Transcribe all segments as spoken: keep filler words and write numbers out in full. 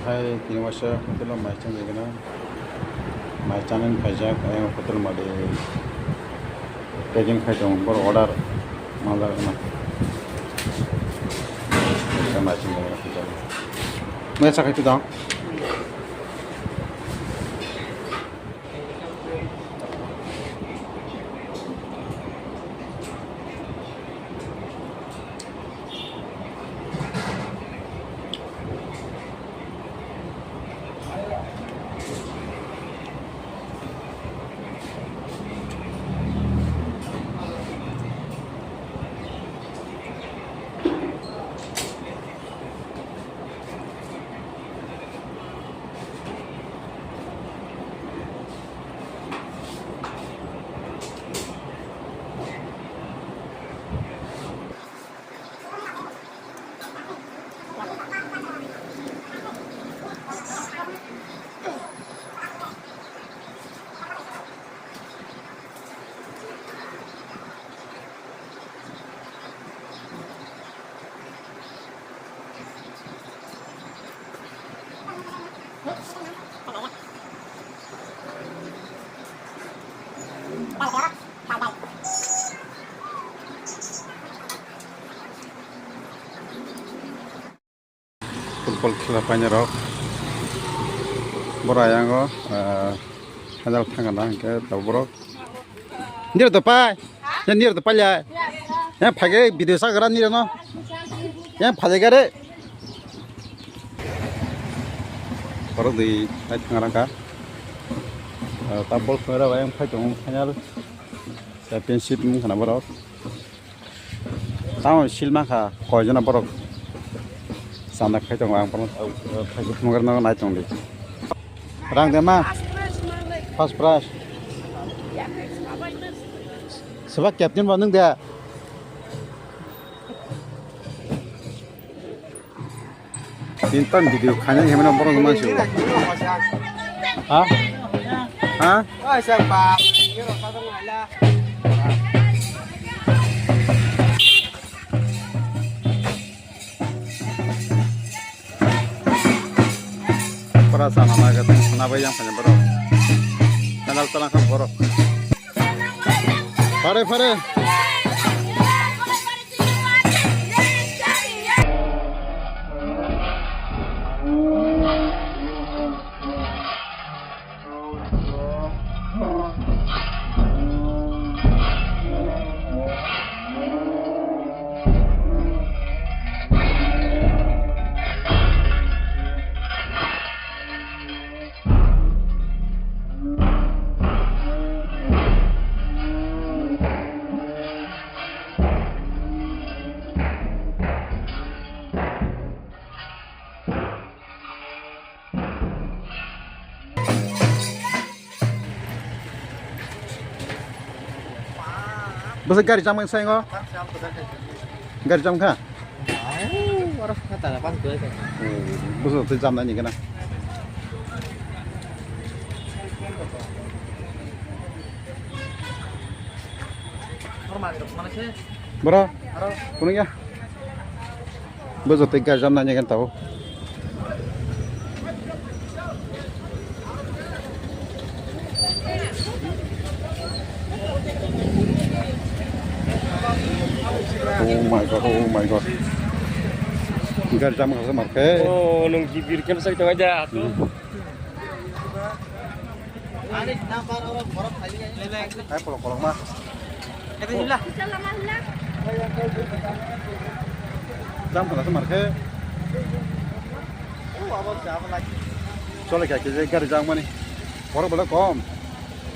Hai tini waisa hotel o mai chang jaigana. Mai chanani phaijak, ayang hotel mali packing khai tongo, borok order manjak na. Mai chang jaigana hotel. Mai chakhai tong. Football khela paina rok. Bora yango, ah, hajal thangana hingke tabuk borok. Niro to pai. Ya niro to pai ya. Ya phage video sa gara niro no. Ya phage gare. Borok di pai thangana ka. Ah, ta bol khera bayang phai tong final. Championship wng khana borok. Tamo sil mankha koijona borok chanda khai tongo, ang bono khai phunukgwi nai tongdi. Rang de ma? First prize. Seba captain bo nwng de? Tin tan video khaina himna borok man si. Ha? Ha? Pura sana naga tong sana bai yang sana borok. Kanal tala kha borok. Pare pare. Bwswk gari cham khe saingo? Gari cham kha? Bwswk tei cham nai ni gana. Boro? Kuno ya? Bo joto gari jam nanya kan tau. Oh my god, oh my god. Gari jam khasa marke. Oh, nung gibir kem sai tong aja tu. Hai, kolok, kolok, ma. Jam kala se marke. Chole kya kije gari jang mani. Borok bole kom.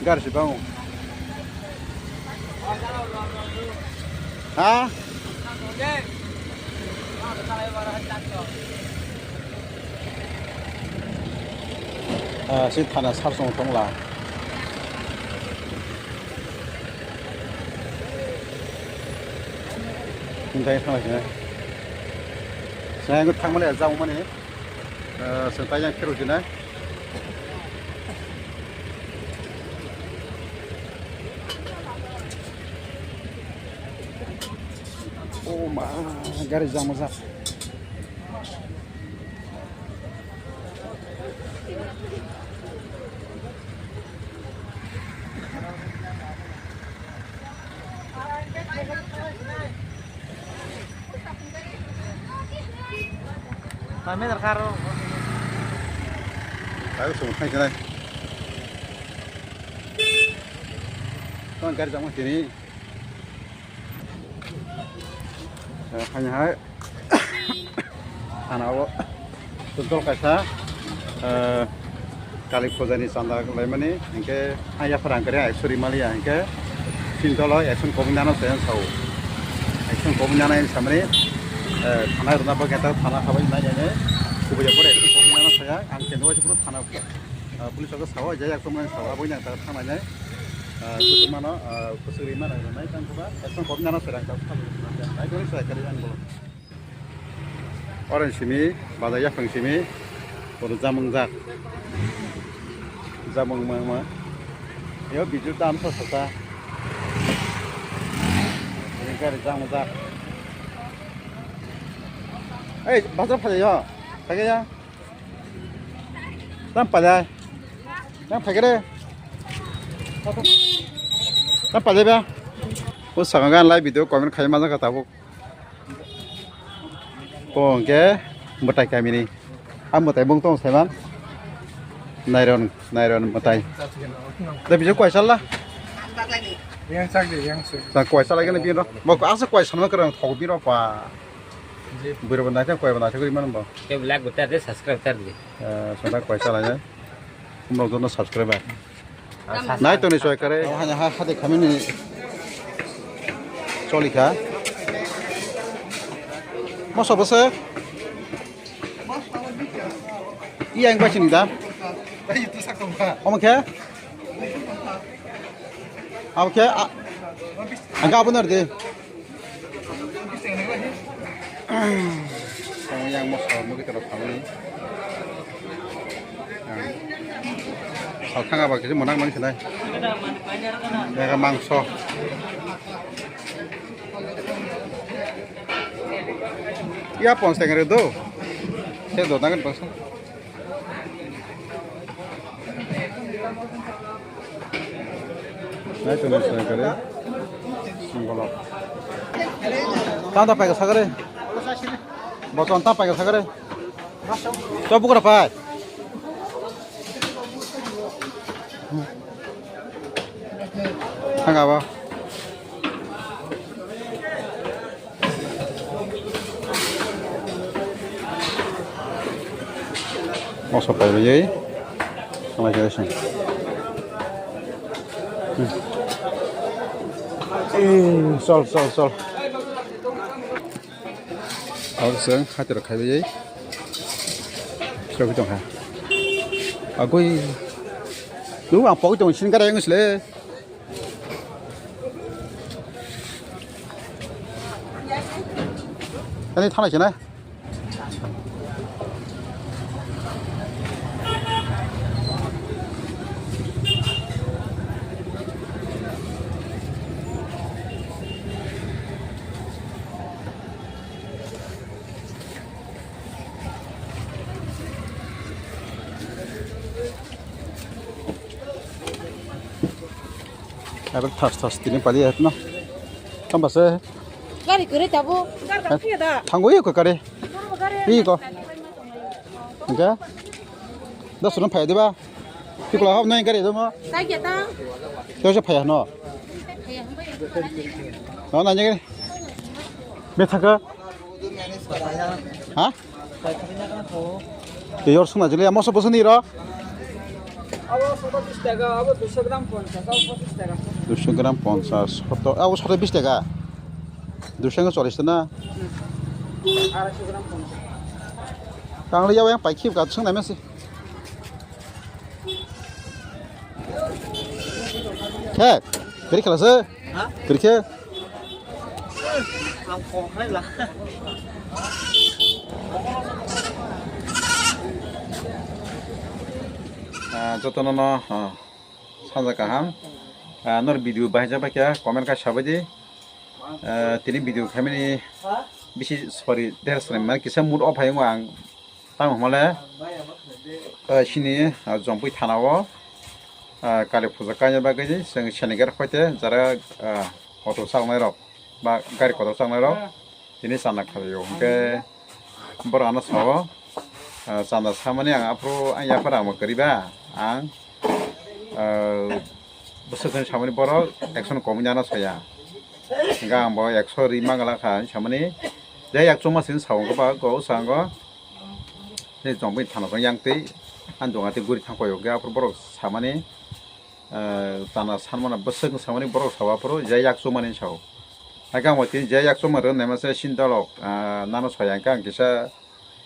Gari si bango. Ha? Ah, si thana sar song thong la. Hintai thang lai sinai. Sinai thang mani jang mani. Ah, se tai jang kheru sinai. Oh ma, gari jam sa. Kami darkar. Tayo sung khai khanai. Tong gari jang tini. Eh, hai hai. Thana o. Tongthok kaisa. Eh, Kali puja ni chanda laimani, hinkhe ang yaphar ang kare action rimaliya, hinkhe chini dolo action kobui nano se ang sao. Action kobui nano ang samani, eh, thana rwna bagwi ang thana habai nai nai, kubui ya pore action kobui nano saya, ang kendo waisa puro thana, eh, police rok sao, jai action mani sao, aboni ang thana nai, eh, kuchuk mano, eh, kuchuk rimano nai tang kuba, action kobui nano saya ang thana nai, nai kare ang bolo. Oro simi, bazai yaphang simi, oro jamung jak. Jamung ma, ma. Yo, bijil tam sa sa sa. Ini gari jamung jak. Eh, bazar pada yo. Pakai ya. Tam pada. Tam pakai deh. Tam pada ya. O saka gan live video comment khai ma jak tabuk. Bo hwnkhe mwtai kamini. A mwtai bung tong saiman. Nairon, Nairon mwtai. Da bijak kwai salla? Yang sak de, yang sak. Sa kwai salla gana biro. Bo asa kwai sanma kwrang thok biro pa. Biro bo naithok kwai bo naithok kwrwi mano bo. Ke like bo tar de, subscribe tar de. Eh, sa kwai salla ya. Kumrok jono subscriber. Nai tongni soy kare. Hanya ha hade khamini. Cholika. Moso bose. Iya yang bacini da. Omo khe. Omo khe. Angka apa nar de. Yang moso mugi terus khamini. Salthang aba kisi monang mani sinai. Mega mangso. Iya pon sengre do. Se do dangan pon. Nai tongni sengre. Singolok. Tanta paika sagare. Boton ta paika sagare. Chop bukra pai. Thang abo. Moso pai bai. Khamai khe sing. Sol sol sol. Abo se haithai rok khaibai. Srogwi tongkha. Agoi. Nung ang pogwi tong sini gara yang sile. Ani thanai sini. Aro thas thas tini pali at no. Tamba se. Gari kore tabo. Gari da. Thango yo ko kare. Gari. Pi ko. Enggak. Da sunan phai diba. Tikla hop nai gari domo. Sai kya ta? Kya se phaya no? No na nyagari. Bethaka. Ha? Tei yor sungna jili amo sobo sini ro. Abo soto bis taka, abo duiso gram ponchas, abo pochis taka. Duiso gram ponchas, soto, abo soto bis taka. Duiso gram cholis na. Araiso gram ponchas. Kangli yaw yang paikhi ka sung na mesi. He, kiri khala se? Ha? Kiri khe? Ang kok hai la. Ah, jotono no, ah, sanja kaham. Ah, nor video bahai jaba kya comment ka sabai di. Ah, tini video khamini bisi sorry der srem man kisa mood off hai ang. Tamo hwnmale, eh, sini, ah, Jompui thana o, ah, Kali puja kaina bagwi chwng senigar phaite jara, ah, auto chaloknai rok ba gari kotor chaloknai rok tini chana khlaio. Hwnkhe borok ano sao, Ah, chanda samani ang aphuru ang yaphar ang kwrwi ba ang, ah, bwswk hwn samani borok action komwi nana soya. Hingke ang bo ekso ri mangala kha samani je yak chuma sin sa wngkha ba go sango. Tei chongwi thana tong yang tei ang donga tei guri thang koyo hingke aphuru borok samani, ah, chanda sanmana bwswk samani borok sao aphuru je yak chumani sao. Hingke ang bo tini je yak chuma rw naima se sin dalok, ah, nano soya hingke ang kisa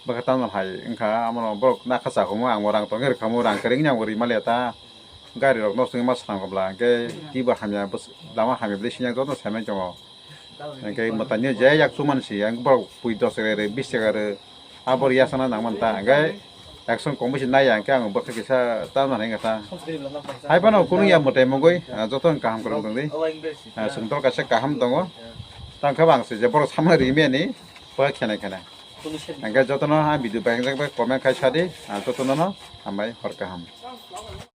bwkha tamjani hai wngkha, amo borok nakha chahumo, ang bo rang tongwi rwkhamu, rang kwrwngni ang bo rima liya ta. Gari rok nosto wngma swnam kobla, hingke twibo hamya, lama hamya bwlai sini joto saiman tongo. Hingke mwtaini je yak chumani si, ang borok pui dos taka rw, bis taka rw, abor yasana nangman ta, hingke action kong bisi naiya, hingke ang bwkha kisa tamjani wngkha ta. Hai phano kunu ya mwtai mungwi, ah, joto kaham kwrwng tongdi. Ah, chwng dol kaisa kaham tongo. Tang khe bang se je borok samani rimani, bwkha khenai khenai. Hingke jotono ang video baingjak bai comment khai sadi, ah, jotono no hambai hor kaham.